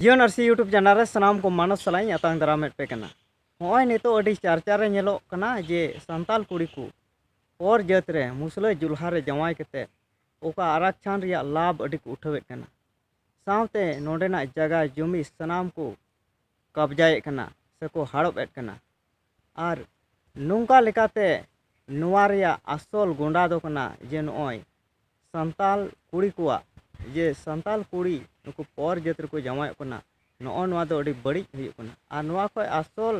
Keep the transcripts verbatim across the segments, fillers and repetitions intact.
ᱡᱤᱭᱚᱱ ᱟᱨᱥᱤ YouTube channel ᱨᱮ ᱥᱟᱱᱟᱢ ᱠᱚ ᱢᱟᱱᱚᱛ ᱥᱟᱞᱟᱜ ᱤᱧ ᱟᱛᱟᱝ ᱫᱟᱨᱟᱢᱮᱫ ᱯᱮ ᱠᱟᱱᱟ᱾ ᱱᱚᱜᱼᱚᱭ ᱱᱤᱛᱚᱜ ᱟᱹᱰᱤ ᱪᱟᱨᱪᱟ ᱨᱮ ᱧᱮᱞᱚᱜ ᱠᱟᱱᱟ ᱡᱮ ᱥᱟᱱᱛᱟᱞ ᱠᱩᱲᱤ ᱠᱚ ᱯᱚᱨ ᱡᱟᱹᱛ ᱨᱮ ᱢᱩᱥᱞᱟᱹ ᱡᱩᱞᱦᱟ ᱨᱮ ᱡᱟᱶᱟᱭ ᱠᱟᱛᱮ ᱚᱠᱟ ᱟᱨᱟᱠᱪᱷᱟᱱ ᱨᱮᱭᱟᱜ ᱞᱟᱵᱷ ᱟᱹᱰᱤ ᱠᱚ ᱩᱴᱷᱟᱹᱣᱮᱫ ᱠᱟᱱᱟ, ᱥᱟᱶᱛᱮ ᱱᱚᱰᱮᱱᱟᱜ ᱡᱟᱭᱜᱟ ᱡᱚᱢᱤ ᱥᱟᱱᱟᱢ ᱠᱚ ᱠᱟᱵᱽᱡᱟᱭᱮᱫ ᱠᱟᱱᱟ ᱥᱮᱠᱚ ᱦᱟᱲᱚᱯ ᱮᱫ ᱠᱟᱱᱟ᱾ ᱟᱨ ᱱᱚᱝᱠᱟ ᱞᱮᱠᱟᱛᱮ ᱱᱚᱣᱟ ᱨᱮᱭᱟᱜ ᱟᱥᱚᱞ ᱜᱚᱸᱰᱟ ᱫᱚ ᱠᱟᱱᱟ ᱡᱮ ᱱᱚᱜᱼᱚᱭ ᱥᱟᱱᱛᱟᱞ ᱠᱩᱲᱤ ᱠᱚᱣᱟᱜ, ᱡᱮ ᱥᱟᱱᱛᱟᱞ ᱠᱩᱲᱤ ᱱᱩᱠᱩ ᱯᱚᱨ ᱡᱟᱹᱛ ᱨᱮᱠᱚ ᱡᱟᱶᱟᱭᱚᱜ ᱠᱟᱱᱟ, ᱱᱚᱜᱼᱚ ᱱᱚᱣᱟ ᱫᱚ ᱟᱹᱰᱤ ᱵᱟᱹᱲᱤᱡ ᱦᱩᱭᱩᱜ ᱠᱟᱱᱟ᱾ ᱟᱨ ᱱᱚᱣᱟ ᱠᱷᱚᱱ ᱟᱥᱚᱞ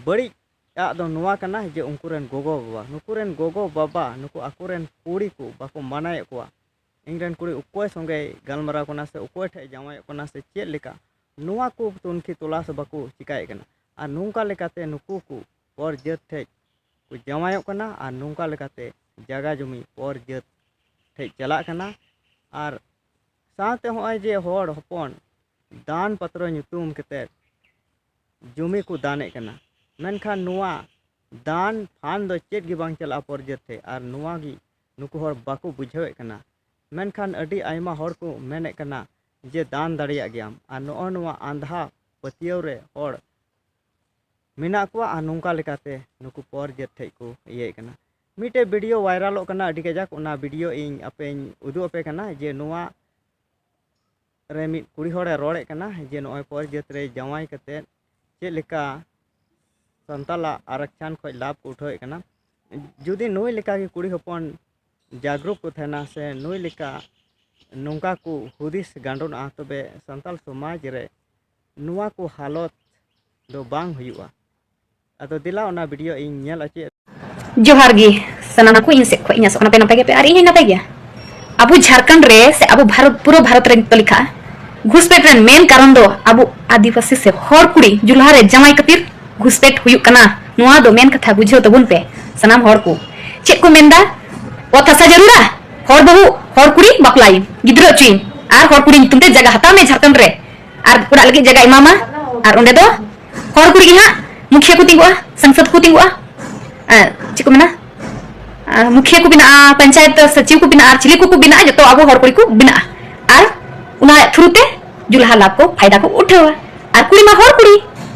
ᱵᱟᱹᱲᱤᱡ ᱟᱜ ᱫᱚ ᱱᱚᱣᱟ ᱠᱟᱱᱟ ᱡᱮ ᱩᱱᱠᱩ ᱨᱮᱱ ᱜᱚᱜᱚ ᱵᱟᱵᱟ, ᱱᱩᱠᱩ ᱨᱮᱱ ᱜᱚᱜᱚ ᱵᱟᱵᱟ ᱱᱩᱠᱩ ᱟᱠᱚ ᱨᱮᱱ ᱠᱩᱲᱤ ᱠᱚ ᱵᱟᱠᱚ ᱢᱟᱱᱟᱭᱮᱫ ᱠᱚᱣᱟ, ᱤᱧ ᱨᱮᱱ ᱠᱩᱲᱤ ᱚᱠᱚᱭ ᱥᱚᱸᱜᱮᱭ ᱜᱟᱞᱢᱟᱨᱟᱣ ᱠᱟᱱᱟ ᱥᱮ ᱚᱠᱚᱭ ᱴᱷᱮᱡ ᱡᱟᱶᱟᱭᱚᱜ ᱠᱟᱱᱟ ᱥᱮ ᱪᱮᱫ ᱞᱮᱠᱟ, ᱱᱚᱣᱟ ᱠᱚ ᱛᱩᱱᱠᱷᱤ ᱛᱚᱞᱟᱥ ᱵᱟᱠᱚ ᱪᱤᱠᱟᱭᱮᱫ ᱠᱟᱱᱟ᱾ ᱟᱨ ᱱᱚᱝᱠᱟ ᱞᱮᱠᱟᱛᱮ ᱱᱩᱠᱩ ᱠᱚ ᱯᱚᱨ ᱡᱟᱹᱛ ᱴᱷᱮᱡ ᱠᱚ ᱡᱟᱶᱟᱭᱚᱜ ᱠᱟᱱᱟ ᱟᱨ ᱱᱚᱝᱠᱟ ᱞᱮᱠᱟᱛᱮ ᱡᱟᱭᱜᱟ ᱡᱚᱢᱤ ᱯᱚᱨ ᱡᱟᱹᱛ ᱴᱷᱮᱡ ᱪᱟᱞᱟᱜ ᱠᱟᱱᱟ᱾ ᱟᱨ ᱥᱟᱶᱛᱮ ᱦᱚᱸᱜᱼᱚᱭ ᱡᱮ ᱦᱚᱲ ᱦᱚᱯᱚᱱ ᱫᱟᱱ ᱯᱟᱛᱨᱚ ᱧᱩᱛᱩᱢ ᱠᱟᱛᱮ ᱡᱚᱢᱤ ᱠᱚ ᱫᱟᱱᱮᱫ ᱠᱟᱱᱟ, ᱢᱮᱱᱠᱷᱟᱱ ᱱᱚᱣᱟ ᱫᱟᱱ ᱯᱷᱟᱱ ᱫᱚ ᱪᱮᱫ ᱜᱮ ᱵᱟᱝ ᱪᱟᱞᱟᱜᱼᱟ ᱯᱚᱨ ᱡᱟᱹᱛ ᱴᱷᱮᱡ᱾ ᱟᱨ ᱱᱚᱣᱟ ᱜᱮ ᱱᱩᱠᱩ ᱦᱚᱲ ᱵᱟᱠᱚ ᱵᱩᱡᱷᱟᱹᱣᱮᱫ ᱠᱟᱱᱟ᱾ ᱢᱮᱱᱠᱷᱟᱱ ᱟᱹᱰᱤ ᱟᱭᱢᱟ ᱦᱚᱲ ᱠᱚ ᱢᱮᱱᱮᱫ ᱠᱟᱱᱟ ᱡᱮ ᱫᱟᱱ ᱫᱟᱲᱮᱭᱟᱜ ᱜᱮᱭᱟᱢ, ᱟᱨ ᱱᱚᱜᱼᱚ ᱱᱚᱣᱟ ᱟᱸᱫᱷᱟ ᱯᱟᱹᱛᱭᱟᱹᱣ ᱨᱮ ᱦᱚᱲ ᱢᱮᱱᱟᱜ ᱠᱚᱣᱟ᱾ ᱟᱨ ᱱᱚᱝᱠᱟ ᱞᱮᱠᱟᱛᱮ ᱱᱩᱠᱩ ᱯᱚᱨ ᱡᱟᱹᱛ ᱴᱷᱮᱡ ᱠᱚ ᱤᱭᱟᱹᱭᱮᱫ ᱠᱟᱱᱟ᱾ ᱢᱤᱫᱴᱮᱡ ᱵᱷᱤᱰᱤᱭᱳ ᱵᱷᱟᱭᱨᱟᱞᱚᱜ ᱠᱟᱱᱟ ᱟᱹᱰᱤ ᱠᱟᱡᱟᱠ, ᱚᱱᱟ ᱵᱷᱤᱰᱤᱭᱳ ᱤᱧ ᱟᱯᱮᱧ ᱩᱫᱩᱜ ᱟᱯᱮ ᱠᱟᱱᱟ ᱡᱮ ᱱᱚᱣᱟ ᱨᱮ ᱢᱤᱫ ᱠᱩᱲᱤ ᱦᱚᱲᱮ ᱨᱚᱲᱮᱫ ᱠᱟᱱᱟ ᱡᱮ ᱱᱚᱜᱼᱚᱭ ᱯᱚᱨ ᱡᱟᱹᱛ ᱨᱮ ᱡᱟᱶᱟᱭ ᱠᱟᱛᱮᱫ ᱪᱮᱫ ᱞᱮᱠᱟ ᱥᱟᱱᱛᱟᱞᱟᱜ ᱟᱨᱟᱠᱪᱷᱟᱱ ᱠᱷᱚᱡ ᱞᱟᱵᱷ ᱠᱚ ᱩᱴᱷᱟᱹᱣᱮᱫ ᱠᱟᱱᱟ᱾ ᱡᱩᱫᱤ ᱱᱩᱭ ᱞᱮᱠᱟᱜᱮ ᱠᱩᱲᱤ ᱦᱚᱯᱚᱱ ᱡᱟᱜᱽᱨᱩᱠ ᱠᱚ ᱛᱟᱦᱮᱱᱟ ᱥᱮ ᱱᱩᱭ ᱞᱮᱠᱟ ᱱᱚᱝᱠᱟ ᱠᱚ ᱦᱩᱫᱤᱥ ᱜᱟᱱᱰᱚᱱᱟ, ᱛᱚᱵᱮ ᱥᱟᱱᱛᱟᱞ ᱥᱚᱢᱟᱡᱽ ᱨᱮ ᱱᱚᱣᱟ ᱠᱚ ᱦᱟᱞᱚᱛ ᱫᱚ ᱵᱟᱝ ᱦᱩᱭᱩᱜᱼᱟ᱾ ᱟᱫᱚ ᱫᱮᱞᱟ ᱚᱱᱟ ᱵᱷᱤᱰᱤᱭᱳ ᱤᱧ ᱧᱮᱞ ᱦᱚᱪᱚᱭᱮᱫ᱾ ᱡᱚᱦᱟᱨ ᱜᱮ ᱥᱟᱱᱟᱢ ᱠᱚ, ᱤᱧ ᱥᱮᱫ ᱠᱷᱚᱱ ᱤᱧ ᱟᱥᱚᱜ ᱠᱟᱱᱟ ᱯᱮ ᱱᱟᱯᱟᱭ ᱜᱮᱭᱟᱯᱮ ᱟᱨ ᱤᱧ ᱦᱚᱸᱧ ᱱᱟᱯᱟᱭ ᱜᱮᱭᱟ᱾ ᱟᱵᱚ ᱡᱷᱟᱲᱠᱷᱚᱸᱰ ᱨᱮ ᱥᱮ ᱟᱵᱚ ᱵᱷᱟᱨᱚᱛ, ᱯᱩᱨᱟᱹ ᱵᱷᱟᱨᱚᱛ ᱨᱮ ᱱᱤᱛᱚᱜ ᱞᱮᱠᱷᱟᱜᱼᱟ, ᱜᱷᱩᱥᱯᱮᱴ ᱨᱮᱱ ᱢᱮᱱ ᱠᱟᱨᱚᱱ ᱫᱚ ᱟᱵᱚ ᱟᱹᱫᱤᱵᱟᱹᱥᱤ ᱥᱮ ᱦᱚᱲ ᱠᱩᱲᱤ ᱡᱩᱞᱦᱟ ᱨᱮ ᱡᱟᱶᱟᱭ ᱠᱷᱟᱹᱛᱤᱨ ᱜᱷᱩᱥᱯᱮᱴ ᱦᱩᱭᱩᱜ ᱠᱟᱱᱟ᱾ ᱱᱚᱣᱟ ᱫᱚ ᱢᱮᱱ ᱠᱟᱛᱷᱟ ᱵᱩᱡᱷᱟᱹᱣ ᱛᱟᱵᱚᱱ ᱯᱮ ᱥᱟᱱᱟᱢ ᱦᱚᱲ ᱠᱚ᱾ ᱪᱮᱫ ᱠᱚ ᱢᱮᱱᱫᱟ? ᱚᱛ ᱦᱟᱥᱟ ᱡᱟᱹᱨᱩᱲᱟ, ᱦᱚᱲ ᱵᱟᱹᱦᱩ, ᱦᱚᱲ ᱠᱩᱲᱤ ᱵᱟᱯᱞᱟᱭᱮᱢ, ᱜᱤᱫᱽᱨᱟᱹ ᱦᱚᱪᱚᱭᱮᱢ, ᱟᱨ ᱦᱚᱲ ᱠᱩᱲᱤ ᱧᱩᱛᱩᱢ ᱛᱮ ᱡᱟᱭᱜᱟ ᱦᱟᱛᱟᱣ ᱢᱮ ᱡᱷᱟᱲᱠᱷᱚᱸᱰ ᱨᱮ, ᱟᱨ ᱚᱲᱟᱜ ᱞᱟᱹᱜᱤᱫ ᱡᱟᱭᱜᱟ ᱮᱢᱟᱢᱟ᱾ ᱟᱨ ᱚᱸᱰᱮ ᱫᱚ ᱦᱚᱲ ᱠᱩᱲᱤ ᱜᱮ ᱦᱟᱸᱜ ᱢᱩᱠᱷᱤᱭᱟᱹ ᱠᱚ ᱛᱤᱸᱜᱩᱜᱼᱟ, ᱥᱟᱝᱥᱚᱫᱽ ᱠᱚ ᱛᱤᱸᱜᱩᱜᱼᱟ, ᱮ, ᱪᱮᱫ ᱠᱚ ᱢᱮᱱᱟ, ᱟᱨ ᱢᱩᱠᱷᱤᱭᱟᱹ ᱠᱚ ᱵᱮᱱᱟᱜᱼᱟ, ᱯᱚᱧᱪᱟᱭᱮᱛ ᱥᱚᱪᱤᱵᱽ ᱠᱚ ᱵᱮᱱᱟᱜᱼᱟ, ᱟᱨ ᱪᱤᱞᱤ ᱠᱚᱠᱚ ᱵᱮᱱᱟᱜᱼᱟ, ᱡᱚᱛᱚ ᱟᱵᱚ ᱦᱚᱲ ᱠᱩᱲᱤ ᱠᱚ ᱵᱮᱱᱟᱜᱼᱟ᱾ ᱟᱨ ᱚᱱᱟ ᱛᱷᱨᱩ ᱛᱮ ᱡᱩᱞᱦᱟ ᱞᱟᱵᱷ ᱠᱚ, ᱯᱷᱟᱭᱫᱟ ᱠᱚ ᱩᱴᱷᱟᱹᱣᱟ᱾ ᱟᱨ ᱠᱩᱲᱤ ᱢᱟ ᱦᱚᱲ ᱠᱩᱲᱤ,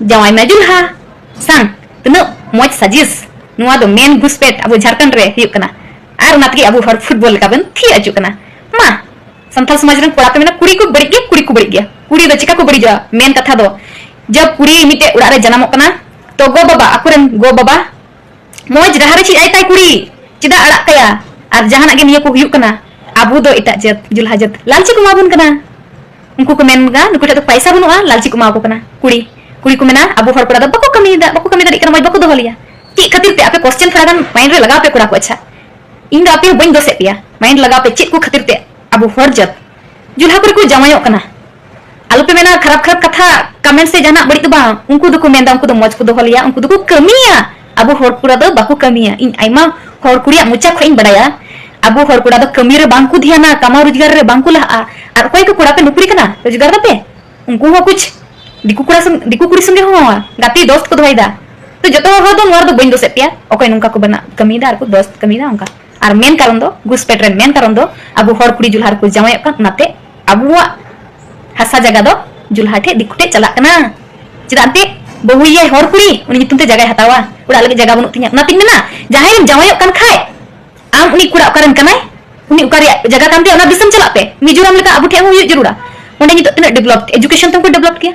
ᱡᱟᱶᱟᱭ ᱢᱟ ᱡᱩᱞᱦᱟ᱾ ᱥᱟᱝ, ᱛᱤᱱᱟᱹᱜ ᱢᱚᱡᱽ ᱥᱟᱡᱤᱥ᱾ ᱱᱚᱣᱟ ᱫᱚ ᱢᱮᱱ ᱜᱷᱩᱥᱯᱮᱴ ᱟᱵᱚ ᱡᱷᱟᱲᱠᱷᱚᱸᱰ ᱨᱮ ᱦᱩᱭᱩᱜ ᱠᱟᱱᱟ᱾ ᱟᱨ ᱚᱱᱟ ᱛᱮᱜᱮ ᱟᱵᱚ ᱦᱚᱲ ᱯᱷᱩᱴᱵᱚᱞ ᱞᱮᱠᱟ ᱵᱚᱱ ᱛᱷᱤᱭᱟᱹ ᱟᱹᱪᱩᱜ ᱠᱟᱱᱟ᱾ ᱢᱟ, ᱥᱟᱱᱛᱟᱲ ᱥᱚᱢᱟᱡᱽ ᱨᱮᱱ ᱠᱚᱲᱟ ᱯᱮ ᱢᱮᱱᱟ, ᱠᱩᱲᱤ ᱠᱚ ᱵᱟᱹᱲᱤᱡ ᱜᱮᱭᱟ, ᱠᱩᱲᱤ ᱠᱚ ᱵᱟᱹᱲᱤᱡ ᱜᱮᱭᱟ᱾ ᱠᱩᱲᱤ ᱫᱚ ᱪᱤᱠᱟ ᱠᱚ ᱵᱟᱹᱲᱤᱡᱚᱜᱼᱟ? ᱢᱮᱱ ᱠᱟᱛᱷᱟ ᱫᱚ, ᱡᱟᱵ ᱠᱩᱲᱤ ᱢᱤᱫᱴᱮᱡ ᱚᱲᱟᱜ ᱨᱮ ᱡᱟᱱᱟᱢᱚᱜ ᱠᱟᱱᱟ, ᱛᱚ ᱜᱚ ᱵᱟᱵᱟ, ᱟᱠᱚᱨᱮᱱ ᱜᱚ ᱵᱟᱵᱟ ᱢᱚᱡᱽ ᱰᱟᱦᱟᱨ ᱨᱮ ᱪᱮᱫ ᱟᱭ ᱛᱟᱭ ᱠᱩᱲᱤ, ᱪᱮᱫᱟᱜ ᱟᱲᱟᱜ ᱠᱟᱭᱟ? ᱟᱨ ᱡᱟᱦᱟᱱᱟᱜ ᱜᱮ ᱱᱤᱭᱟᱹ ᱠᱚ ᱦᱩᱭᱩᱜ ᱠᱟᱱᱟ, ᱟᱵᱚ ᱫᱚ ᱮᱴᱟᱜ ᱡᱟᱹᱛ, ᱡᱩᱞᱦᱟ ᱡᱟᱹᱛ, ᱞᱟᱞᱪᱤ ᱠᱚ ᱮᱢᱟ ᱵᱚᱱ ᱠᱟᱱᱟ᱾ ᱩᱱᱠᱩ ᱠᱚ ᱢᱮᱱ ᱜᱟ, ᱱᱩᱠᱩ ᱴᱷᱮᱱ ᱫᱚ ᱯᱟᱭᱥᱟ ᱵᱟᱹᱱᱩᱜᱼᱟ, ᱞᱟᱞᱪᱤ ᱠᱚ ᱮᱢᱟ ᱠᱚ ᱠᱟᱱᱟ᱾ ᱠᱩᱲᱤ, ᱠᱩᱲᱤ ᱠᱚ ᱢᱮᱱᱟ, ᱟᱵᱚ ᱦᱚᱲ ᱠᱚᱲᱟ ᱫᱚ ᱵᱟᱠᱚ ᱠᱟᱹᱢᱤᱭᱮᱫᱟ, ᱵᱟᱠᱚ ᱠᱟᱹᱢᱤ ᱫᱟᱲᱮᱭᱟᱜ ᱠᱟᱱᱟ, ᱢᱚᱡᱽ ᱵᱟᱠᱚ ᱫᱚᱦᱚ ᱞᱮᱭᱟ᱾ ᱪᱮᱫ ᱠᱷᱟᱹᱛᱤᱨ ᱛᱮ? ᱟᱯᱮ ᱠᱚᱥᱪᱮᱱ ᱛᱷᱚᱲᱟ ᱜᱟᱱ ᱢᱟᱭᱤᱱᱰ ᱨᱮ ᱞᱟᱜᱟᱣ ᱯᱮ ᱠᱚᱲᱟ ᱠᱚ᱾ ᱟᱪᱪᱷᱟ, ᱤᱧ ᱫᱚ ᱟᱯᱮ ᱦᱚᱸ ᱵᱟᱹᱧ ᱫᱳᱥᱮᱫ ᱯᱮᱭᱟ, ᱢᱟᱭᱤᱱᱰ ᱞᱟᱜᱟᱣ ᱯᱮ, ᱪᱮᱫ ᱠᱚ ᱠᱷᱟᱹᱛᱤᱨ ᱛᱮ ᱟᱵᱚ ᱦᱚᱲ ᱡᱟᱹᱛ ᱡᱩᱞᱦᱟ ᱠᱚᱨᱮ ᱠᱚ ᱡᱟᱶᱟᱭᱚᱜ ᱠᱟᱱᱟ? ᱟᱞᱚᱯᱮ ᱢᱮᱱᱟ ᱠᱷᱟᱨᱟᱯ ᱠᱷᱟᱨᱟᱯ ᱠᱟᱛᱷᱟ, ᱠᱚᱢᱮᱱᱴ ᱥᱮ ᱡᱟᱦᱟᱱᱟᱜ ᱵᱟᱹᱲᱤᱡ ᱫᱚ ᱵᱟᱝ, ᱩᱱᱠᱩ ᱫᱚᱠᱚ ᱢᱮᱱᱫᱟ, ᱩᱱᱠᱩ ᱫᱚ ᱢᱚᱡᱽ ᱠᱚ ᱫᱚᱦᱚ ᱞᱮᱭᱟ, ᱩᱱᱠᱩ ᱫᱚᱠᱚ ᱠᱟᱹᱢᱤᱭᱟ᱾ ᱟᱵᱚ ᱦᱚᱲ ᱠᱚᱲᱟ ᱫᱚ ᱵᱟᱠᱚ ᱠᱟᱹᱢᱤᱭᱟ᱾ ᱤᱧ ᱟᱭᱢᱟ ᱦᱚᱲ ᱠᱩᱲᱤᱭᱟᱜ ᱢᱚᱪᱟ ᱠᱷᱚᱱ ᱤᱧ ᱵᱟᱲᱟᱭᱟ, ᱟᱵᱚ ᱦᱚᱲ ᱠᱚᱲᱟ ᱫᱚ ᱠᱟᱹᱢᱤ ᱨᱮ ᱵᱟᱝ ᱠᱚ ᱫᱷᱮᱭᱟᱱᱟ, ᱠᱟᱢᱟᱣ ᱨᱳᱡᱽᱜᱟᱨ ᱨᱮ ᱵᱟᱝ ᱠᱚ ᱞᱟᱦᱟᱜᱼᱟ᱾ ᱟᱨ ᱚᱠᱚᱭ ᱠᱚ ᱠᱚᱲᱟ ᱯᱮ ᱱᱩᱠᱨᱤ ᱠᱟᱱᱟ, ᱨᱳᱡᱽᱜᱟᱨ ᱫᱟᱯᱮ? ᱩᱱᱠᱩ ᱦᱚᱸ ᱠᱩᱪ ᱫᱤᱠᱩ ᱠᱚᱲᱟ ᱥᱚᱸᱜᱮ, ᱫᱤᱠᱩ ᱠᱩᱲᱤ ᱥᱚᱸᱜᱮ ᱦᱚᱸ ᱜᱟᱛᱮ ᱫᱳᱥᱛ ᱠᱚ ᱫᱚᱦᱚᱭᱮᱫᱟ᱾ ᱛᱚ ᱡᱚᱛᱚ ᱦᱚᱲ ᱫᱚ ᱱᱚᱣᱟ ᱨᱮᱫᱚ ᱵᱟᱹᱧ ᱫᱳᱥᱮᱫ ᱯᱮᱭᱟ, ᱚᱠᱚᱭ ᱱᱚᱝᱠᱟ ᱠᱚ ᱵᱮᱱᱟᱜ, ᱠᱟᱹᱢᱤᱭᱮᱫᱟ ᱟᱨ ᱠᱚ ᱫᱳᱥᱛ ᱠᱟᱹᱢᱤᱭᱮᱫᱟ ᱚᱱᱠᱟ᱾ ᱟᱨ ᱢᱮᱱ ᱠᱟᱨᱚᱱ ᱫᱚ, ᱜᱷᱩᱥᱯᱮᱴ ᱨᱮᱱ ᱢᱮᱱ ᱠᱟᱨᱚᱱ ᱫᱚ, ᱟᱵᱚ ᱦᱚᱲ ᱠᱩᱲᱤ ᱡᱩᱞᱦᱟ ᱨᱮᱠᱚ ᱡᱟᱶᱟᱭᱚᱜ ᱠᱟᱱ, ᱚᱱᱟᱛᱮ ᱟᱵᱚᱣᱟᱜ ᱦᱟᱥᱟ ᱡᱟᱭᱜᱟ ᱫᱚ ᱡᱩᱞᱦᱟ ᱴᱷᱮᱡ, ᱫᱤᱠᱩ ᱴᱷᱮᱡ ᱪᱟᱞᱟᱜ ᱠᱟᱱᱟ᱾ ᱪᱮᱫᱟᱜ ᱮᱱᱛᱮ? ᱵᱟᱹᱦᱩᱭᱮᱭᱟᱭ ᱦᱚᱲ ᱠᱩᱲᱤ, ᱩᱱᱤ ᱧᱩᱛᱩᱢ ᱛᱮ ᱡᱟᱭᱜᱟᱭ ᱦᱟᱛᱟᱣᱟ, ᱚᱲᱟᱜ ᱞᱟᱹᱜᱤᱫ ᱡᱟᱭᱜᱟ ᱵᱟᱹᱱᱩᱜ ᱛᱤᱧᱟ᱾ ᱚᱱᱟᱛᱤᱧ ᱢᱮᱱᱟ, ᱡᱟᱦᱟᱸᱭ ᱮᱢ ᱡᱟᱶᱟᱭᱚᱜ ᱠᱟᱱ ᱠᱷᱟᱡ, ᱟᱢ ᱩᱱᱤ ᱠᱚᱲᱟ ᱚᱠᱟ ᱨᱮᱱ ᱠᱟᱱᱟᱭ? ᱩᱱᱤ ᱚᱠᱟ ᱨᱮᱭᱟᱜ ᱡᱟᱭᱜᱟ ᱠᱟᱱ ᱛᱟᱭᱟ, ᱚᱱᱟ ᱫᱤᱥᱚᱢ ᱪᱟᱞᱟᱜ ᱯᱮ᱾ ᱢᱤᱡᱳᱨᱟᱢ ᱞᱮᱠᱟ ᱟᱵᱚ ᱴᱷᱮᱡ ᱦᱚᱸ ᱦᱩᱭᱩᱜ ᱡᱟᱹᱨᱩᱲᱟ᱾ ᱚᱸᱰᱮ ᱱᱤᱛᱚᱜ ᱛᱤᱱᱟᱹᱜ ᱰᱮᱵᱷᱞᱚᱯ, ᱮᱡᱩᱠᱮᱥᱚᱱ ᱛᱮᱦᱚᱸ ᱠᱚ ᱰᱮᱵᱷᱞᱚᱯ ᱜᱮᱭᱟ᱾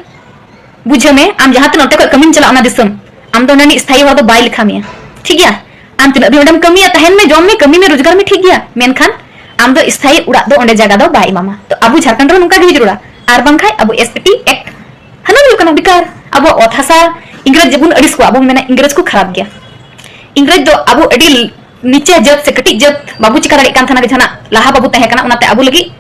ᱵᱩᱡᱷᱟᱹᱣ ᱢᱮ, ᱟᱢ ᱡᱟᱦᱟᱸ ᱛᱤᱱᱟᱹᱜ ᱚᱱᱛᱮ ᱠᱷᱚᱡ ᱠᱟᱹᱢᱤᱢ ᱪᱟᱞᱟᱜᱼᱟ, ᱚᱱᱟ ᱫᱤᱥᱚᱢ, ᱟᱢ ᱫᱚ ᱚᱸᱰᱮ ᱨᱤᱱᱤᱡ ᱥᱛᱷᱟᱭᱤ ᱦᱚᱲ ᱫᱚ ᱵᱟᱭ ᱞᱮᱠᱷᱟ ᱢᱮᱭᱟ᱾ ᱴᱷᱤᱠ ᱜᱮᱭᱟ? ᱟᱢ ᱛᱤᱱᱟᱹᱜ ᱫᱤᱱ ᱚᱸᱰᱮᱢ ᱠᱟᱹᱢᱤᱭᱟ, ᱛᱟᱦᱮᱱ ᱢᱮ, ᱡᱚᱢ ᱢᱮ, ᱠᱟᱹᱢᱤ ᱢᱮ, ᱨᱳᱡᱽᱜᱟᱨ ᱢᱮ, ᱴᱷᱤᱠ ᱜᱮᱭᱟ, ᱢᱮᱱᱠᱷᱟᱱ ᱟᱢ ᱫᱚ ᱥᱛᱷᱟᱭᱤ ᱚᱲᱟᱜ ᱫᱚ ᱚᱸᱰᱮ ᱡᱟᱭᱜᱟ ᱫᱚ ᱵᱟᱭ ᱮᱢᱟᱢᱟ᱾ ᱛᱚ ᱟᱵᱚ ᱡᱷᱟᱲᱠᱷᱚᱸᱰ ᱨᱮᱦᱚᱸ ᱱᱚᱝᱠᱟ ᱜᱮ ᱦᱩᱭ ᱡᱟᱹᱨᱩᱲᱟ, ᱟᱨ ᱵᱟᱝᱠᱷᱟᱡ ᱟᱵᱚ ᱮᱥ ᱴᱤ ᱮᱠᱴ ᱦᱟᱱᱟ ᱦᱩᱭᱩᱜ ᱠᱟᱱᱟ ᱵᱮᱠᱟᱨ᱾ ᱟᱵᱚᱣᱟᱜ ᱚᱛ ᱦᱟᱥᱟ ᱤᱝᱨᱮᱡᱽ ᱡᱮᱵᱚᱱ ᱟᱹᱲᱤᱥ ᱠᱚᱣᱟ, ᱟᱵᱚ ᱵᱚᱱ ᱢᱮᱱᱟ ᱤᱝᱨᱮᱡᱽ ᱠᱚ ᱠᱷᱟᱨᱟᱯ ᱜᱮᱭᱟ᱾ ᱤᱝᱨᱮᱡᱽ ᱫᱚ ᱟᱵᱚ ᱟᱹᱰᱤ ᱱᱤᱪᱟ ᱡᱟᱹᱛ ᱥᱮ ᱠᱟᱹᱴᱤᱡ ᱡᱟᱹᱛ ᱵᱟᱵᱚ ᱪᱤᱠᱟ ᱫᱟᱲᱮᱭᱟᱜ ᱠᱟᱱ ᱛᱟᱦᱮᱱᱟ, ᱡᱟᱦᱟᱱᱟᱜ ᱞᱟᱦᱟ ᱵᱟᱵᱚ ᱛᱟᱦᱮᱸ ᱠᱟᱱᱟ, ᱚᱱᱟᱛᱮ ᱟᱵᱚ ᱞᱟᱹᱜᱤᱫ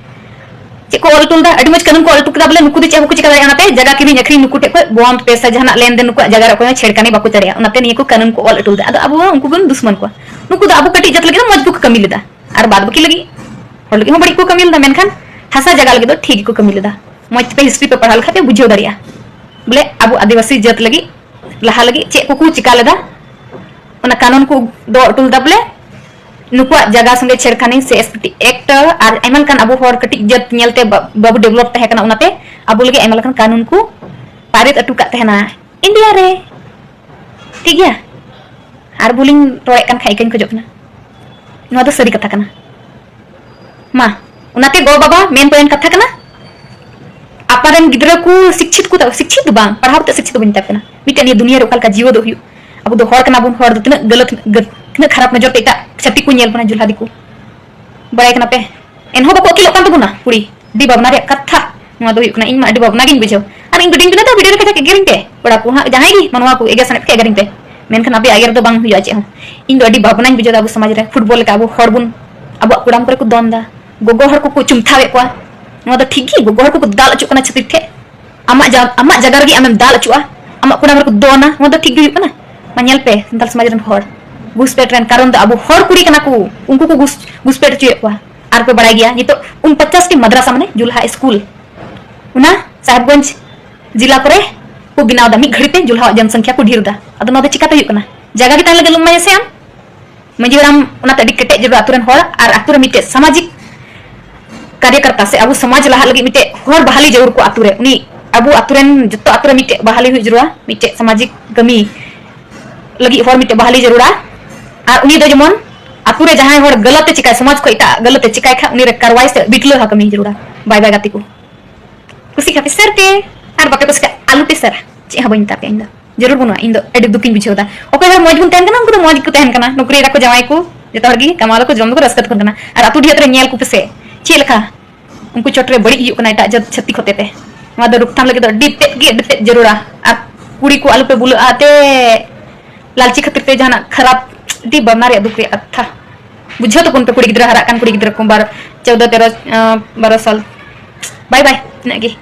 ᱪᱮᱫ ᱠᱚ ᱚᱞ ᱦᱚᱴᱚ ᱞᱮᱫᱟ? ᱟᱹᱰᱤ ᱢᱚᱡᱽ ᱠᱟᱹᱱᱩᱱ ᱠᱚ ᱚᱞ ᱦᱚᱴᱚ ᱠᱮᱫᱟ, ᱵᱚᱞᱮ ᱱᱩᱠᱩ ᱫᱚ ᱪᱮᱫ ᱦᱚᱸ ᱵᱟᱠᱚ ᱪᱤᱠᱟ ᱫᱟᱲᱮᱭᱟᱜᱼᱟ, ᱚᱱᱟᱛᱮ ᱡᱟᱭᱜᱟ ᱠᱤᱨᱤᱧ ᱟᱹᱠᱷᱨᱤᱧ ᱱᱩᱠᱩ ᱴᱷᱮᱡ ᱠᱷᱚᱡ ᱵᱚᱱᱫ ᱯᱮ, ᱥᱮ ᱡᱟᱦᱟᱱᱟᱜ ᱞᱮᱱᱫᱮᱱ ᱱᱩᱠᱩᱣᱟᱜ ᱡᱟᱭᱜᱟ ᱨᱮ ᱚᱠᱚᱭ ᱦᱚᱸ ᱪᱷᱮᱲᱠᱟᱱᱤ ᱵᱟᱠᱚ ᱫᱟᱲᱮᱭᱟᱜᱼᱟ, ᱚᱱᱟᱛᱮ ᱱᱤᱭᱟᱹ ᱠᱚ ᱠᱟᱹᱱᱩᱱ ᱠᱚ ᱚᱞ ᱦᱚᱴᱚ ᱞᱮᱫᱟ᱾ ᱟᱫᱚ ᱟᱵᱚ ᱦᱚᱸ ᱩᱱᱠᱩ ᱵᱚᱱ ᱫᱩᱥᱢᱟᱱ ᱠᱚᱣᱟ᱾ ᱱᱩᱠᱩ ᱫᱚ ᱟᱵᱚ ᱠᱟᱹᱴᱤᱡ ᱡᱟᱹᱛ ᱞᱟᱹᱜᱤᱫ ᱫᱚ ᱢᱚᱡᱽ ᱜᱮᱠᱚ ᱠᱟᱹᱢᱤ ᱞᱮᱫᱟ, ᱟᱨ ᱵᱟᱫ ᱵᱟᱹᱠᱤ ᱞᱟᱹᱜᱤᱫ ᱦᱚᱲ ᱞᱟᱹᱜᱤᱫ ᱦᱚᱸ ᱵᱟᱹᱲᱤᱡ ᱠᱚ ᱠᱟᱹᱢᱤ ᱞᱮᱫᱟ, ᱢᱮᱱᱠᱷᱟᱱ ᱦᱟᱥᱟ ᱡᱟᱭᱜᱟ ᱞᱟᱹᱜᱤᱫ ᱫᱚ ᱴᱷᱤᱠ ᱜᱮᱠᱚ ᱠᱟᱹᱢᱤ ᱞᱮᱫᱟ᱾ ᱢᱚᱡᱽ ᱛᱮᱯᱮ ᱦᱤᱥᱴᱨᱤ ᱯᱮ ᱯᱟᱲᱦᱟᱣ ᱞᱮᱠᱷᱟᱡ ᱯᱮ ᱵᱩᱡᱷᱟᱹᱣ ᱫᱟᱲᱮᱭᱟᱜᱼᱟ, ᱵᱚᱞᱮ ᱟᱵᱚ ᱟᱹᱫᱤᱵᱟᱹᱥᱤ ᱡᱟᱹᱛ ᱞᱟᱹᱜᱤᱫ ᱞᱟᱦᱟ ᱞᱟᱹᱜᱤᱫ ᱪᱮᱫ ᱠᱚᱠᱚ ᱪᱤᱠᱟ ᱞᱮᱫᱟ, ᱚᱱᱟ ᱠᱟᱹᱱᱩᱱ ᱠᱚ ᱫᱚᱦᱚ ᱦᱚᱴᱚ ᱞᱮᱫᱟ᱾ ᱵᱚᱞᱮ ᱱᱩᱠᱩᱣᱟᱜ ᱡᱟᱭᱜᱟ ᱥᱚᱸᱜᱮ ᱪᱷᱮᱲᱠᱷᱟᱱᱤ ᱥᱮ ᱮᱥ ᱴᱤ ᱮᱠᱴ ᱟᱨ ᱟᱭᱢᱟ ᱞᱮᱠᱟᱱ ᱟᱵᱚ ᱦᱚᱲ ᱠᱟᱹᱴᱤᱡ ᱡᱟᱹᱛ ᱧᱮᱞᱛᱮ ᱵᱟ-, ᱵᱟᱵᱚ ᱰᱮᱵᱷᱞᱚᱯ ᱛᱟᱦᱮᱸ ᱠᱟᱱᱟ, ᱚᱱᱟᱛᱮ ᱟᱵᱚ ᱞᱟᱹᱜᱤᱫ ᱟᱭᱢᱟ ᱞᱮᱠᱟᱱ ᱠᱟᱹᱱᱩᱱ ᱠᱚ ᱯᱟᱨᱤᱛ ᱚᱴᱚ ᱠᱟᱜ ᱛᱟᱦᱮᱱᱟ ᱤᱱᱰᱤᱭᱟ ᱨᱮ᱾ ᱴᱷᱤᱠ ᱜᱮᱭᱟ? ᱟᱨ ᱵᱷᱩᱞᱤᱧ ᱨᱚᱲᱮᱫ ᱠᱟᱱ ᱠᱷᱟᱡ ᱤᱠᱟᱹᱧ ᱠᱷᱚᱡᱚᱜ ᱠᱟᱱᱟ᱾ ᱱᱚᱣᱟ ᱫᱚ ᱥᱟᱹᱨᱤ ᱠᱟᱛᱷᱟ ᱠᱟᱱᱟ᱾ ᱢᱟ, ᱚᱱᱟᱛᱮ ᱜᱚ ᱵᱟᱵᱟ ᱢᱮᱱ ᱯᱚᱭᱮᱱᱴ ᱠᱟᱛᱷᱟ ᱠᱟᱱᱟ, ᱟᱯᱟᱨᱮᱱ ᱜᱤᱫᱽᱨᱟᱹ ᱠᱚ ᱥᱤᱠᱪᱷᱤᱛ ᱠᱚ, ᱥᱤᱠᱪᱷᱤᱛ ᱫᱚ ᱵᱟᱝ, ᱯᱟᱲᱦᱟᱣ ᱠᱟᱛᱮ ᱥᱤᱠᱪᱷᱤᱛ ᱫᱚ ᱵᱟᱹᱧ ᱢᱮᱛᱟ ᱯᱮ ᱠᱟᱱᱟ, ᱢᱤᱫᱴᱮᱱ ᱱᱤᱭᱟᱹ ᱫᱩᱱᱤᱭᱟᱹ ᱨᱮ ᱚᱠᱟ ᱞᱮᱠᱟ ᱡᱤᱣᱮᱫ ᱫᱚ ᱦᱩᱭᱩᱜ᱾ ᱟᱵᱚ ᱫᱚ ᱦᱚᱲ ᱠᱟᱱᱟ ᱵᱚᱱ, ᱦᱚᱲ ᱫᱚ ᱛᱤᱱᱟᱹᱜ ᱜᱟᱹᱞᱟᱹᱛ, ᱜᱟᱹ-, ᱛᱤᱱᱟᱹᱜ ᱠᱷᱟᱨᱟᱯ ᱱᱚᱡᱚᱨ ᱛᱮ ᱮᱴᱟᱜ ᱪᱷᱟᱹᱛᱤᱠ ᱠᱚ ᱧᱮᱞ ᱵᱚᱱᱟ, ᱡᱩᱞᱦᱟ ᱫᱤᱠᱩ᱾ ᱵᱟᱲᱟᱭ ᱠᱟᱱᱟ ᱯᱮ, ᱮᱱᱦᱚᱸ ᱵᱟᱠᱚ ᱟᱹᱠᱤᱞᱚᱜ ᱠᱟᱱ ᱛᱟᱵᱚᱱᱟ ᱠᱩᱲᱤ᱾ ᱟᱹᱰᱤ ᱵᱷᱟᱵᱽᱱᱟ ᱨᱮᱭᱟᱜ ᱠᱟᱛᱷᱟ ᱱᱚᱣᱟ ᱫᱚ ᱦᱩᱭᱩᱜ ᱠᱟᱱᱟ, ᱤᱧ ᱢᱟ ᱟᱹᱰᱤ ᱵᱷᱟᱵᱽᱱᱟ ᱜᱤᱧ ᱵᱩᱡᱷᱟᱹᱣ᱾ ᱟᱨ ᱤᱧ ᱵᱤᱰᱤᱧ ᱵᱮᱱᱟᱣ ᱫᱟ, ᱵᱤᱰᱤ ᱨᱮ ᱠᱟᱡᱟᱠ ᱮᱜᱮᱨᱤᱧ ᱯᱮ, ᱠᱚᱲᱟ ᱠᱚ ᱦᱟᱸᱜ, ᱡᱟᱦᱟᱸᱭ ᱜᱮ ᱢᱟᱱᱣᱟ ᱠᱚ ᱮᱜᱮᱨ ᱥᱟᱱᱟᱭᱮᱫ ᱯᱮ ᱮᱜᱮᱨᱤᱧ ᱯᱮ, ᱢᱮᱱᱠᱷᱟᱱ ᱟᱯᱮᱭᱟᱜ ᱮᱜᱮᱨ ᱫᱚ ᱵᱟᱝ ᱦᱩᱭᱩᱜᱼᱟ ᱪᱮᱫ ᱦᱚᱸ᱾ ᱤᱧ ᱫᱚ ᱟᱹᱰᱤ ᱵᱷᱟᱵᱽᱱᱟᱧ ᱵᱩᱡᱷᱟᱹᱣ ᱫᱟ ᱟᱵᱚ ᱥᱚᱢᱟᱡᱽ ᱨᱮ ᱯᱷᱩᱴᱵᱚᱞ ᱞᱮᱠᱟ ᱟᱵᱚ ᱦᱚᱲ ᱵᱚᱱ, ᱟᱵᱚᱣᱟᱜ ᱠᱩᱲᱟᱢ ᱠᱚᱨᱮ ᱠᱚ ᱫᱚᱱ ᱫᱟ, ᱜᱚᱜᱚ ᱦᱚᱲ ᱠᱚᱠᱚ ᱪᱩᱢᱛᱷᱟᱣᱮᱫ ᱠᱚᱣᱟ᱾ ᱱᱚᱣᱟ ᱫᱚ ᱴᱷᱤᱠ ᱜᱮ? ᱜᱚᱜᱚ ᱦᱚᱲ ᱠᱚᱠᱚ ᱫᱟᱞ ᱚᱪᱚᱜ ᱠᱟᱱᱟ ᱪᱷᱟᱹᱛᱤᱠ ᱴᱷᱮᱡ᱾ ᱟᱢᱟᱜ ᱡᱟ-, ᱟᱢᱟᱜ ᱡᱟᱭᱜᱟ ᱨᱮᱜᱮ ᱟᱢᱮᱢ ᱫᱟᱞ ᱚᱪᱚᱜᱼᱟ, ᱟᱢᱟᱜ ᱠᱩᱲᱟᱢ ᱨᱮᱠᱚ ᱫᱚᱱᱟ, ᱱᱚᱣᱟ ᱫᱚ ᱴᱷᱤᱠ ᱜᱮ ᱦᱩᱭᱩᱜ ᱠᱟᱱᱟ? ᱢᱟ ᱧᱮᱞ ᱯᱮ ᱥᱟᱱᱛᱟᱲ ᱥᱚᱢᱟᱡᱽ ᱨᱮᱱ ᱦᱚᱲ, ᱜᱷᱩᱥᱯᱮᱴ ᱨᱮᱱ ᱠᱟᱨᱚᱱ ᱫᱚ ᱟᱵᱚ ᱦᱚᱲ ᱠᱩᱲᱤ ᱠᱟᱱᱟ ᱠᱚ, ᱩᱱᱠᱩ ᱠᱚ ᱜᱷᱩᱥ-, ᱜᱷᱩᱥᱯᱮᱴ ᱚᱪᱚᱭᱮᱫ ᱠᱚᱣᱟ᱾ ᱟᱨ ᱯᱮ ᱵᱟᱲᱟᱭ ᱜᱮᱭᱟ ᱱᱤᱛᱚᱜ ᱩᱱᱯᱚᱪᱟᱥ ᱴᱤ ᱢᱟᱫᱽᱨᱟᱥᱟ ᱢᱟᱱᱮ ᱡᱩᱞᱦᱟ ᱥᱠᱩᱞ, ᱚᱱᱟ ᱥᱟᱦᱮᱵᱽᱜᱚᱸᱡᱽ ᱡᱮᱞᱟ ᱠᱚᱨᱮ ᱠᱚ ᱵᱮᱱᱟᱣ ᱫᱟ, ᱢᱤᱫ ᱜᱷᱟᱹᱲᱤ ᱛᱮ ᱡᱩᱞᱦᱟᱣᱟᱜ ᱡᱚᱱᱥᱚᱝᱠᱷᱭᱟ ᱠᱚ ᱰᱷᱮᱨ ᱫᱟ᱾ ᱟᱫᱚ ᱱᱚᱣᱟ ᱫᱚ ᱪᱤᱠᱟᱛᱮ ᱦᱩᱭᱩᱜ ᱠᱟᱱᱟ? ᱡᱟᱭᱜᱟ ᱜᱮ ᱛᱟᱦᱮᱸ ᱞᱟᱹᱜᱤᱫ ᱞᱩᱢᱟᱭᱟ ᱥᱮ ᱟᱢ? ᱢᱟᱹᱡᱷᱤ ᱦᱟᱲᱟᱢ, ᱚᱱᱟᱛᱮ ᱟᱹᱰᱤ ᱠᱮᱴᱮᱡ ᱡᱟᱹᱨᱩᱲᱟ ᱟᱛᱳ ᱨᱮᱱ ᱦᱚᱲ ᱟᱨ ᱟᱛᱳ ᱨᱮ ᱢᱤᱫᱴᱮᱡ ᱥᱟᱢᱟᱡᱤᱠ ᱠᱟᱨᱭᱚᱠᱚᱨᱛᱟ ᱥᱮ ᱟᱵᱚ ᱥᱚᱢᱟᱡᱽ ᱞᱟᱦᱟᱜ ᱞᱟᱹᱜᱤᱫ ᱢᱤᱫᱴᱮᱡ ᱦᱚᱲ ᱵᱟᱦᱟᱞᱤ ᱡᱟᱹᱨᱩᱲ ᱠᱚ ᱟᱛᱳ ᱨᱮ᱾ ᱩᱱᱤ ᱟᱵᱚ ᱟᱛᱳ ᱨᱮᱱ ᱡᱚᱛᱚ ᱟᱛᱳ ᱨᱮ ᱢᱤᱫᱴᱮᱡ ᱵᱟᱦᱟᱞᱤ ᱦᱩᱭᱩᱜ ᱡᱟᱹᱨᱩᱲᱟ, ᱢᱤᱫᱴᱮᱡ ᱥᱟᱢᱟᱡᱤᱠ ᱠᱟᱹᱢᱤ ᱞᱟᱹᱜᱤᱫ ᱦᱚᱲ ᱢᱤᱫᱴᱮᱡ ᱵᱟᱦᱟᱞᱤ ᱡᱟᱹᱨᱩᱲᱟ᱾ ᱟᱨ ᱩᱱᱤ ᱫᱚ ᱡᱮᱢᱚᱱ ᱟᱛᱳ ᱨᱮ ᱡᱟᱦᱟᱸᱭ ᱦᱚᱲ ᱜᱟᱞᱟᱛ ᱮ ᱪᱤᱠᱟᱭ, ᱥᱚᱢᱟᱡᱽ ᱠᱷᱚᱡ ᱮᱴᱟᱜ ᱜᱟᱞᱟᱛ ᱮ ᱪᱤᱠᱟᱭ ᱠᱷᱟᱡ ᱩᱱᱤ ᱨᱮ ᱠᱟᱨᱣᱟᱭ ᱥᱮ ᱵᱤᱴᱞᱟᱹ ᱦᱟ ᱠᱟᱹᱢᱤ ᱡᱟᱹᱨᱩᱲᱟ᱾ ᱵᱟᱭ ᱵᱟᱭ ᱜᱟᱛᱮ ᱠᱚ, ᱠᱩᱥᱤ ᱠᱷᱟᱯᱮ ᱥᱮᱨ ᱯᱮ, ᱟᱨ ᱵᱟᱯᱮ ᱠᱩᱥᱤ ᱠᱷᱟᱡ ᱟᱞᱚ ᱯᱮ ᱥᱮᱨᱟ, ᱪᱮᱫ ᱦᱚᱸ ᱵᱟᱹᱧ ᱢᱮᱛᱟ ᱯᱮᱭᱟ ᱤᱧ ᱫᱚ᱾ ᱡᱟᱹᱨᱩᱲ ᱵᱟᱹᱱᱩᱜᱼᱟ, ᱤᱧ ᱫᱚ ᱟᱹᱰᱤ ᱫᱩᱠᱤᱧ ᱵᱩᱡᱷᱟᱹᱣ ᱫᱟ᱾ ᱚᱠᱚᱭ ᱦᱚᱲ ᱢᱚᱡᱽ ᱵᱚᱱ ᱛᱟᱦᱮᱱ ᱠᱟᱱᱟ, ᱩᱱᱠᱩ ᱫᱚ ᱢᱚᱡᱽ ᱜᱮᱠᱚ ᱛᱟᱦᱮᱱ ᱠᱟᱱᱟ, ᱱᱚᱠᱨᱤᱭ ᱫᱟᱠᱚ ᱡᱟᱶᱟᱭ ᱠᱚ, ᱡᱚᱛᱚ ᱦᱚᱲ ᱜᱮ ᱠᱟᱢᱟᱣ ᱫᱟᱠᱚ, ᱡᱚᱢ ᱫᱟᱠᱚ, ᱨᱟᱹᱥᱠᱟᱹ ᱛᱮᱠᱚ ᱛᱟᱦᱮᱱᱟ᱾ ᱟᱨ ᱟᱛᱳ ᱰᱤᱦᱟᱹᱛ ᱨᱮ ᱧᱮᱞ ᱠᱚᱯᱮ ᱥᱮ ᱪᱮᱫ ᱞᱮᱠᱟ ᱩᱱᱠᱩ ᱪᱚᱴ ᱨᱮ ᱵᱟᱹᱲᱤᱡ ᱦᱩᱭᱩᱜ ᱠᱟᱱᱟ ᱮᱴᱟᱜ ᱡᱟᱹᱛ ᱪᱷᱟᱹᱛᱤᱠ ᱦᱚᱛᱮ ᱛᱮ᱾ ᱱᱚᱣᱟ ᱫᱚ ᱨᱩᱠᱛᱷᱟᱢ ᱞᱟᱹᱜᱤᱫ ᱫᱚ ᱟᱹᱰᱤ ᱛᱮᱫ ᱜᱮ, ᱟᱹᱰᱤ ᱛᱮᱫ ᱡᱟᱹᱨᱩᱲᱟ᱾ ᱟᱨ ᱠᱩᱲᱤ ᱠᱚ ᱟᱞᱚ ᱯᱮ ᱵᱩᱞᱟᱹᱜᱼᱟ ᱛᱮ ᱞᱟᱞᱪᱤ ᱠᱷᱟᱹᱛᱤᱨ ᱛᱮ ᱡᱟᱦᱟᱱᱟᱜ ᱠᱷᱟᱨᱟᱯ, ᱟᱹᱰᱤ ᱵᱷᱟᱵᱽᱱᱟ ᱨᱮᱭᱟᱜ ᱫᱩᱠ ᱨᱮᱭᱟᱜ ᱠᱟᱛᱷᱟ᱾ ᱵᱩᱡᱷᱟᱹᱣ ᱛᱟᱵᱚᱱ ᱯᱮ ᱠᱩᱲᱤ ᱜᱤᱫᱽᱨᱟᱹ, ᱦᱟᱨᱟᱜ ᱠᱟᱱ ᱠᱩᱲᱤ ᱜᱤᱫᱽᱨᱟᱹ ᱠᱚ ᱵᱟᱨ-, ᱪᱳᱫᱽᱫᱳ, ᱛᱮᱨᱚ, ᱟᱸ, ᱵᱟᱨᱚ ᱥᱟᱞ᱾ ᱵᱟᱭ ᱵᱟᱭ, ᱤᱱᱟᱹᱜ ᱜᱮ᱾